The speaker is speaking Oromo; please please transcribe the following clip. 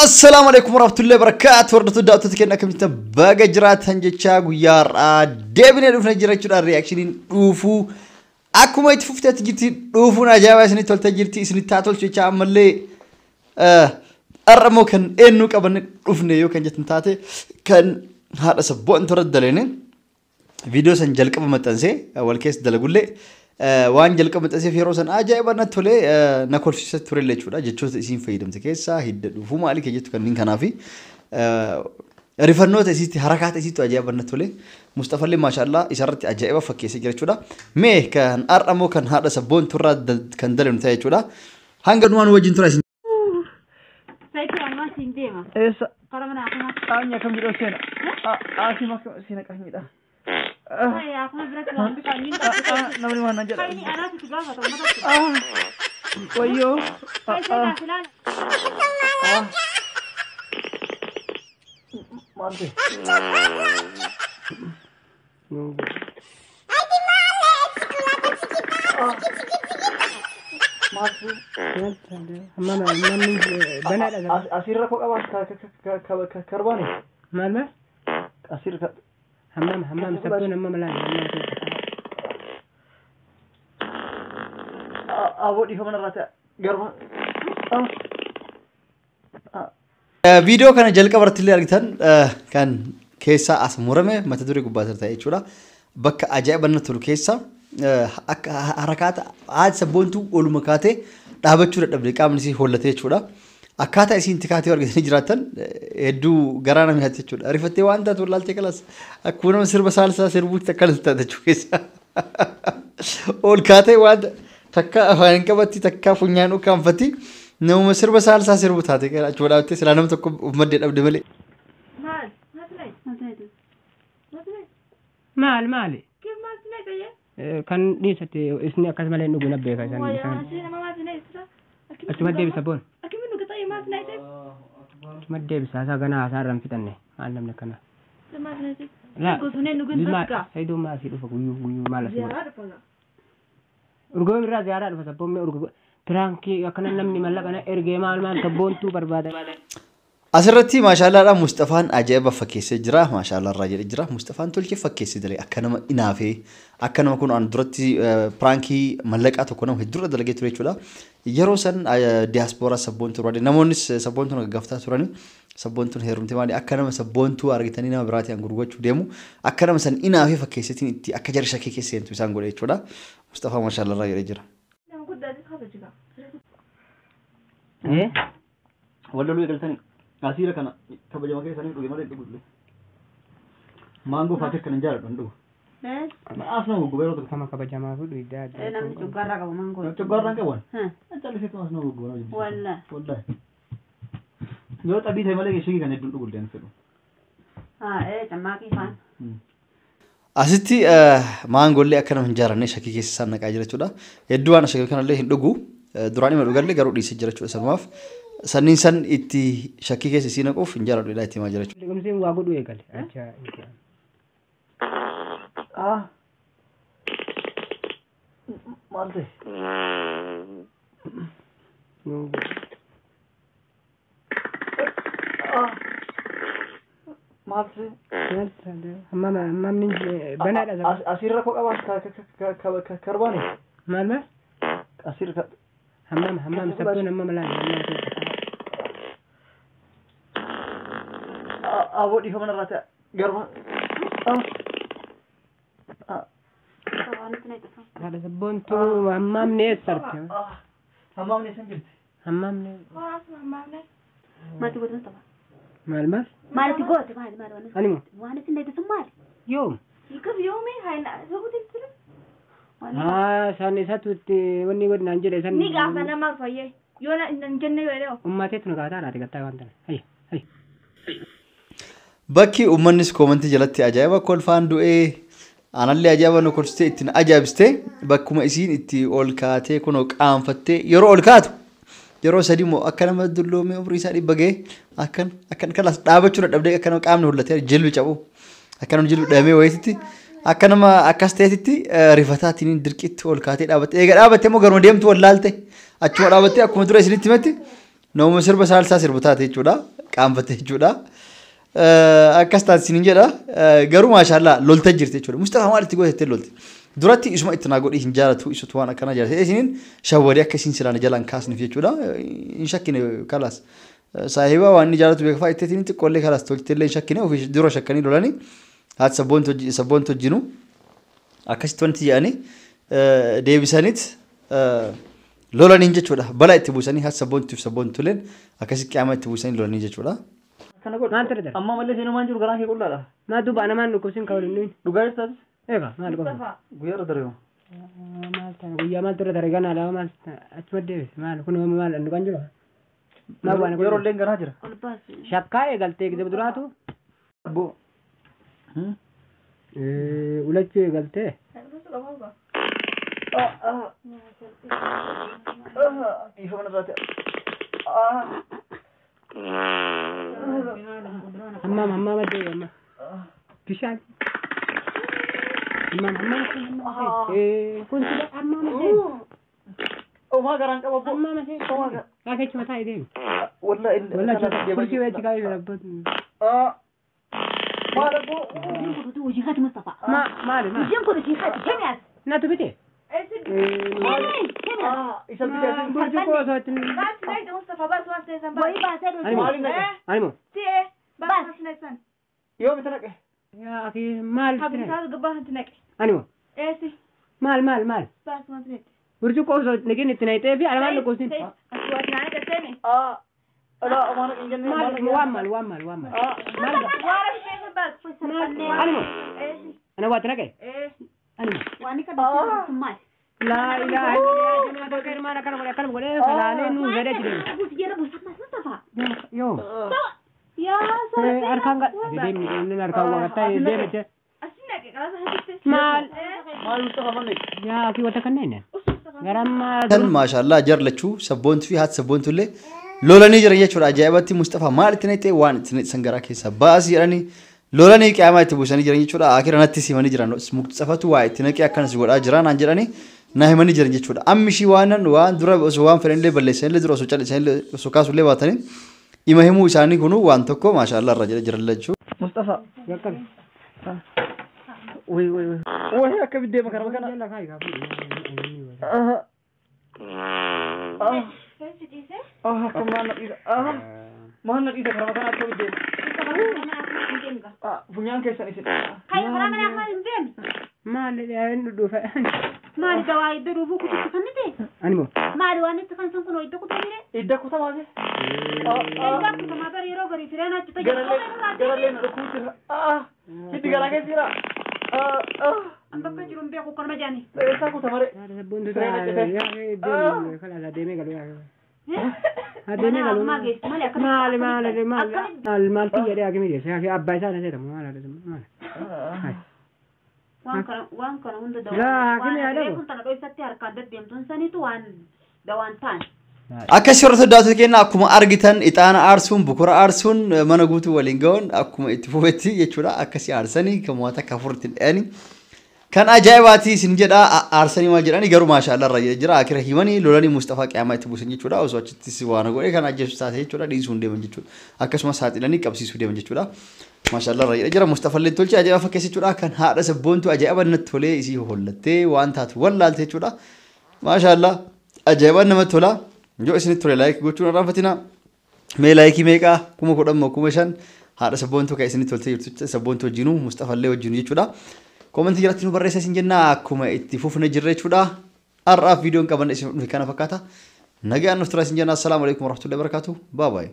Assalaamu alaikum warahmatullahi wabarakatuh. Hordoftoota daawwattoota keenya akkamitti baga jiraatan jechaa guyyaa har'aa deebinee dhufnee jira jechuudha. Reaakshiniin dhuufuu akkuma itti fufteetti jirti. Dhuufuun ajaa'ibaa isinitti toltee jirti. Isinitti haa tolchu jechaa ammallee har'a immoo kan eenyu qabanne dhufne yoo kan jettan taate kan haadha sabboon toora daleene viidiyoo san jalqaba maxxansee wal keessa dalagullee waan jalqaba maxxanseef yeroo san ajaa'iba natti tolee na kolfisiisatti turellee jechuudha. Jechoota isiin fayyadamte keessaa hidda dhufuu maali kee jettu kanneen kanaafi rifannoota isiitti harakaata isiittu ajaa'iba natti tolee Mustafallee maashaallah isarratti ajaa'iba fakkeessee jira jechuudha. Mee kan har'a immoo kan haadha sabboon turraa kan dalagnu ta'e jechuudha. Hanga dhumaan wajjin tura isin. Eessa? Karaa mana akkuma. Qaamni akkam jedhu seena. Aasim akkam seena qaamniidha. Akkuma biratti waan bishaan niin qabdu. Namni waan na jedha. Inni anaatu si gaafata uummata. Wayyoo. Seenaa filaala. Maal ta'e? Maal ta'e? Asirra koo qabaa karbaani. Maal maal? Asirra. Hammam hammam sabboon hammam laala. Aboo dhiifama narraa ta'a. Garba. Viidiyoo kana jalqaba irratti illee argitan kan keessaa as murame mata duree gubbaa irra ta'e jechuudha. Bakka ajaa'iba natti tolu keessa akka harakaata haati sabboontuu oluma kaatee dhaabachuu dadhabde qaamni isii hollatee jechuudha. Akkaataa isiin itti kaatee argitanii jiraattan hedduu garaa nama nyaatti jechuudha. Rifattee waan taatu wallaaltee kalas akkuma nama sirba saalsaa sirbuutti akkanas taate jechuu keessa. Ol kaatee waan takka afaan hin qabatti takka funyaan ukkaanfatti namuma sirba saalsaa sirbu taate achuma dhaabattee silaa nama tokko of maddee dhabde malee. Maal? Maal sinai? Maal sinai? Maal sinai? Maal maali? Kif maal sinai fayyee? Kan dhiisatti isni akkas malee hin dhugu na beeka isaan. Wayyaa asii nama maal sinai ibsa? Achuma deebisa boon. Akkamiin dhuga ta'e maal sinai ta'e? Achuma deebisa haasaa ganaa haasaa irraa hin fixanne maal namni akkana. Maal sinai ta'e? Laa. Gosoonni dhugan takka. Saayidoo maal asii dhufa guyyuu guyyuu maal asii godha. Ziyaaraa dhufa. Urgoon irraa ziyaaraa dhufa sabboon mee urgo piraankii akkana namni mallaqa na ergee maal maal sabboontuu barbaada. Asirratti maashaallaadha Mustafaan ajaa'iba fakkeessee jira. Maashaallah irraa jedhee jira. Mustafaan tolchee fakkeessee dalage akka nama inaafee akka nama kun an duratti piraankii mallaqaa tokko nama hedduurra dalagee ture jechuudha. Yeroo san diyaaspooraa sabboontuu barbaade namoonnis sabboontuun gaggaaftaa turani. Sabboontuun heerumte maali akka nama sabboontuu argitanii nama biraatiin gurgurachuu deemu akka nama san inaafee fakkeesseetiin itti akka jarri shakkii keessa seentu isaan godhe jechuudha. Mustafaa maashaallah irraa jedhee jira. Nama guddaa kabajiga. Walloluu eegaltanii asiira kana kabajama keessanii dhuge malee dhugu. Maangoo faatee kan hin jaalladhu hin dhugu. As nama gugguba yeroo tokko. Kama kabajamaa fi dhugaa adda. Namni cuggaarraa qabu maangoo. Cuggaarraan qaban. Callisee as nama gugguba. Wallaahi. Wallaahi. Yoo xabii ta'e malee shigii kan hedduun dhugu illee hin fedhu. Cammaaqii faan. Asitti maangoollee akka nama hin jaalanne shakkii keessa isaan naqaa jira jechuudha. Hedduu waan shakkii kanallee hin dhugu. Duraan ima dhugallee garuu dhiisee jira jechuudha sanumaaf. Sanniin san itti shakkii keessa isii naquuf hin jaaladhu jedhaa itti himaa jira jechuudha. Liqimseen waa godhu eegale. Acha. Maal ta'e? Maal ta'e? Hammam hammamni banaadha. Asirra koo qabaa karbaani. Maal maal? Asirra. Hammam hammam sabboon hammam laala. Aboo dhiifama narraa ta'a. Garba. Haadha sabboontuu hammamni eessa arte? Hammamni eessa jirti? Hammamni. Maaltu goote Mustafa? Maal maal? Maaltu goote maal maal waan Ani moo? waan isin dheedhe sun maali? Yoom? Kif yoomi hayna sobuti sila. Haa isaan isatu itti wanni godhi naan jedhe isaan. Ni gaafa nama fayyee. Yoo na hin jenne yoo jedhe. Uummateetu nu gaafataa laata gattaa waan tana. Hayya hayya. Bakki uummannis koomantii jalatti ajaa'iba kolfaan du'ee anallee ajaa'iba nu kolfiste ittiin ajaa'ibsite bakkuma isiin itti ol kaatee kunoo qaanfattee yeroo ol kaatu yeroo sadii immoo akka nama dulloomee umrii isaa dhibba ga'e akkan akkan kalas dhaabachuu dadhabdee akka nama qaamni hollatee jilbi cabu akka nama jilbi dhabamee wayititti akka nama akkas ta'etti rifataatiin dirqitti ol kaatee dhaabatte eega dhaabatte immoo garuma deemtu wallaalte achuma dhaabattee akkuma dura isinitti himetti Nama sirba saalsaa sirbu taate jechuudha. Qaanfatte jechuudha. Akkas taate jedha. Garuu maashaallah loltee jirti jechuudha. Mustafaa maal itti gootettee lolte? Duratti isuma itti naa godhi hin jaalatu isutu waan akkana jaalate. Isiniin shawwadee akka isin silaan jalaan kaasniif jechuudha. Hin shakkine kalaas. Saahiba waan inni jaalatu beekfaa itteetiin xiqqoollee kalaas tolchitellee hin shakkine ofii dura shakkanii lolanii haati sabboontu hojjinu akkasitti wanti jedhanii deebisaniit lolaniin jechuudha. Balaa itti buusanii haati sabboontuuf sabboontuleen akkasitti qaama itti buusanii lolanii jechuudha. Maal ture? Amma mallee seenumaan jiru garaan kee qullaadha. Maa duuba namaan dhukkubsin ka waliin nuyin. Dhugaa jirtaas? Eega maal qofa? Guyyaa irra darbe. Maal tana guyyaa maal ture tare ganaa lama maal achuma deebise maal kun maal dhugaan jiru? Maal waan Yeroo illee garaa jira. Shakkaa eegaltee gizee duraatu. Abbo. Ulachuu eegaltee. Dhiifama narraa. Hammam hammam deebi amma. Bishaan. Hammam hammam kun sida hammam deebi. Omaa garaan qaba abbo. Hammam deebi. Kaa keessa mataa deebi. Wallaahi Wallaahi kursi wayitti kaa'ee jira abbo. Maal abbo? Hojii kaati Mustafaa. Maali maali? Hojiin kun hojii kaati kamiyaas. Natu bite. Isa bitee. Burcuqqoo osoo itti. Wayii baasee dhufu. Maali naqe? Animo. Yoo bita naqe? Yaa akhi maal? Animo. Maal maal maal? Burcuqqoo osoo naqin itti naqxee fi alamaan dhukkubsin. Alaa omaa naqe hin jennee. Maal waan maal waan maal waan maal? Animo. Ana waati naqe? Animo. Waan akka dubbisu maali? Laa ilaaha illallah jama'a tokko maal akkana godhe akkana godhe salaalee nuu fedhe jireenya. Buusi jara buusa Mustafaa. Yoo. Yaa saree. Harkaan deemni deemni harkaan waa gattaa deemte. Maal? Maal Mustafaa manni? Yaa akhi wata kanneen. Garammaa. Tan maashaallah jar lachuu sabboontuu fi haati sabboontuullee lolanii jiran jechuudha. Ajaa'ibatti Mustafaa maal itti naqxee waan itti naqxan garaa keessaa baasii jedhanii lolanii qiyaamaa itti buusanii jiran jechuudha. Akira natti simanii jiran Mustafatu waa itti naqee akkanas godhaa jira naan jedhanii na himanii jiran jechuudha. Ammi ishii waan waan dura osoo waan fedhanillee balleessanillee dura osoo callisanillee osoo kaasullee baatanii ima himuu isaanii kunuu waan tokko maashaallah irra jedha jiran jechuudha. Mustafaa. Gaqqabe. Wai wai wai. Wai akka biddeema kana kana. Jala kaayi kaafu. Akka maal na dhiisa. Maal na dhiisa kana kana akka biddeema. Funyaan keessan isin. Kayi karaa mana afaan hin deemne. Maal inni dhufe? Maali dawaa iddoo dhufu kututti kan nite? Animo. Maali waan itti kan sun kun iddoo kutamire? Idda kutamaa jee. Idda kutamaa bara yeroo garii fireen achi Garallee garallee na dhukkuu jira. Hiddi garaa keessa jira. An bakka jiru hin beeku korma jaani. Eessaa kutamare? Sabboontu yaa deemee galu yaa. Deemee galu. Maali maali maali maal maal kiyya dhee akimi geesse yaa abbaa isaa na jedhamu maal maal. Waan kana hunda Laa hakimi yaa dhabu. Kun tana dhoysatti harkaan deddeemtuun saniitu waan dawaan ta'an. Akkasii hordoftoota daawwattoota keenya akkuma argitan ixaana aarsuun bukura aarsuun mana guutuu waliin ga'uun akkuma itti fufetti jechuudha. Akkasii aarsanii kan mo'ata akka afur ittiin dhayanii kan ajaa'ibaati isin jedha aarsanii maal jedhanii garuu maashaallah irra jira. Akira himanii lolanii Mustafaa qiyaamaa itti buusan jechuudha. Osoo achittis waan godhe kan ajjeesu taate jechuudha dhiisuu hin deeman jechuudha. Akkasumas saaxilanii qabsiisuu deeman jechuudha. Maashaallah irra jira. Mustafaa illee tolchee ajaa'iba fakkeessa jechuudha. Kan haadha sabboontu ajaa'iba natti tolee isii hollattee waan taatu wallaalte jechuudha. Maashaallah ajaa'iba namatti tola. Yoo isinitti tole like gochuun irraanfatina. Mee laayikii meeqaa 10,000 5,000 haadha sabboontuu kan isinitti toltee jirtu sabboontuu wajjinuu Mustafaa illee wajjinuu jechuudha. Koomentii jalatti nu barreessaa isin jenna akkuma itti fufne jirra jechuudha. Har'aaf viidiyoon qabanne isin dhufe kana fakkaata. Nagaan nuuf tura isin jenna. Assalaamu alaikum warahmatullahi wabarakatuh. Bye bye.